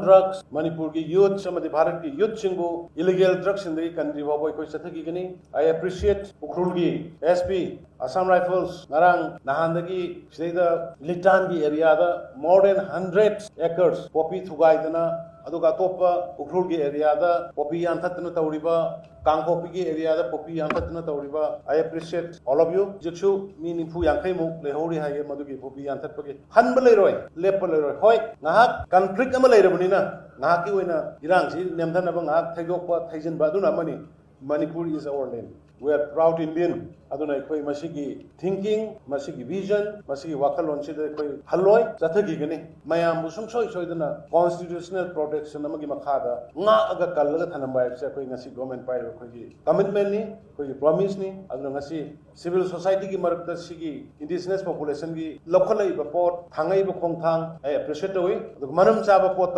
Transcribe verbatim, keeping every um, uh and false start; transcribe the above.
Drugs, ꯃꯅꯤꯄꯨꯔꯒꯤ youths ꯑꯃꯗꯤ ꯚꯥꯔꯠꯀꯤ ꯌꯨꯠꯁꯤꯡꯕꯨ ꯏꯂꯤꯒꯦꯜ ꯗ꯭ꯔꯒꯁꯤꯡꯗꯒꯤ ꯀꯟꯗ꯭ꯔꯤ ꯐꯥꯎꯕ ꯑꯩꯈꯣꯏ ꯆꯠꯊꯈꯤꯒꯅꯤ꯫ I appreciate ꯎꯈ꯭ꯔꯨꯜꯒꯤ S P, Assam Rifles, ꯉꯔꯥꯡ ꯅꯍꯥꯟꯗꯒꯤ ꯁꯤꯗꯩꯗ ꯂꯤꯇꯥꯟꯒꯤ ꯑꯦꯔꯤꯌꯥꯗ more than hundred acres poppy ꯊꯨꯒꯥꯏꯗꯅ, ꯑꯗꯨꯒ ꯑꯇꯣꯞꯄ ꯎꯈ꯭ꯔꯨꯜꯒꯤ ꯑꯦꯔꯤꯌꯥꯗ ꯄꯣꯄꯤ ꯌꯥꯟꯊꯠꯇꯅ ꯇꯧꯔꯤꯕ, ꯀꯥꯡꯄꯣꯛꯄꯤꯒꯤ ꯑꯦꯔꯤꯌꯥꯗ ꯄꯣꯄꯤ ꯌꯥꯟꯊꯠꯇꯅ ꯇꯧꯔꯤꯕ, I appreciate all of you꯫ ꯍꯧꯖꯤꯛꯁꯨ ꯃꯤ ꯅꯤꯐꯨ ꯌꯥꯡꯈꯩꯃꯨꯛ ꯂꯩꯍꯧꯔꯤ ꯍꯥꯏꯌꯦ ꯃꯗꯨꯒꯤ ꯄꯣꯄꯤ ꯌꯥꯟꯊꯠꯄꯒꯤ꯫ ꯍꯟꯕ ꯂꯩꯔꯣꯏ, ꯂꯦꯞꯄ ꯂꯩꯔꯣꯏ꯫ ꯍꯣꯏ, ꯉꯥꯏꯍꯥꯛ ꯀꯟꯐ꯭ꯂꯤꯛ ꯑꯃ ꯂꯩꯔꯕꯅꯤꯅ, ꯉꯥꯏꯍꯥꯛꯀꯤ ꯑꯣꯏꯅ ꯏꯔꯥꯡꯁꯤ ꯅꯦꯝꯊꯅꯕ ꯉꯥꯏꯍꯥꯛ ꯊꯩꯗꯣꯛꯄ ꯊꯩꯖꯤꯟꯕ ꯑꯗꯨꯅ ꯑꯃꯅꯤ꯫ Manipur is our land. We are proud Indian. ꯑꯗꯨꯅ ꯑꯩꯈꯣꯏ ꯃꯁꯤꯒꯤ thinking, ꯃꯁꯤꯒꯤ vision, ꯃꯁꯤꯒꯤ ꯋꯥꯈꯜꯂꯣꯟꯁꯤꯗ ꯑꯩꯈꯣꯏ ꯍꯜꯂꯣꯏ, ꯆꯠꯊꯈꯤꯒꯅꯤ꯫ ꯃꯌꯥꯝꯕꯨ ꯁꯨꯡꯁꯣꯏ ꯁꯣꯏꯗꯅ constitutional protection ꯑꯃꯒꯤ ꯃꯈꯥꯗ ꯉꯥꯛꯑꯒ ꯀꯜꯂꯒ ꯊꯝꯂꯝꯕ ꯍꯥꯏꯕꯁꯦ ꯑꯩꯈꯣꯏ ꯉꯁꯤ government ꯄꯥꯏꯔꯤꯕ ꯑꯩꯈꯣꯏꯒꯤ commitment ꯅꯤ, ꯑꯩꯈꯣꯏꯒꯤ promise ꯅꯤ꯫ ꯑꯗꯨꯅ ꯉꯁꯤ civil society ꯒꯤ ꯃꯔꯛꯇ ꯁꯤꯒꯤ indigenous population ꯒꯤ ꯂꯧꯈꯠꯂꯛꯏꯕ ꯄꯣꯠ, ꯊꯥꯡꯉꯛꯏꯕ ꯈꯣꯡꯊꯥꯡ ꯑꯩ appreciate ꯇꯧꯏ꯫ ꯑꯗꯨꯒ ꯃꯔꯝ ꯆꯥꯕ ꯄꯣꯠꯇ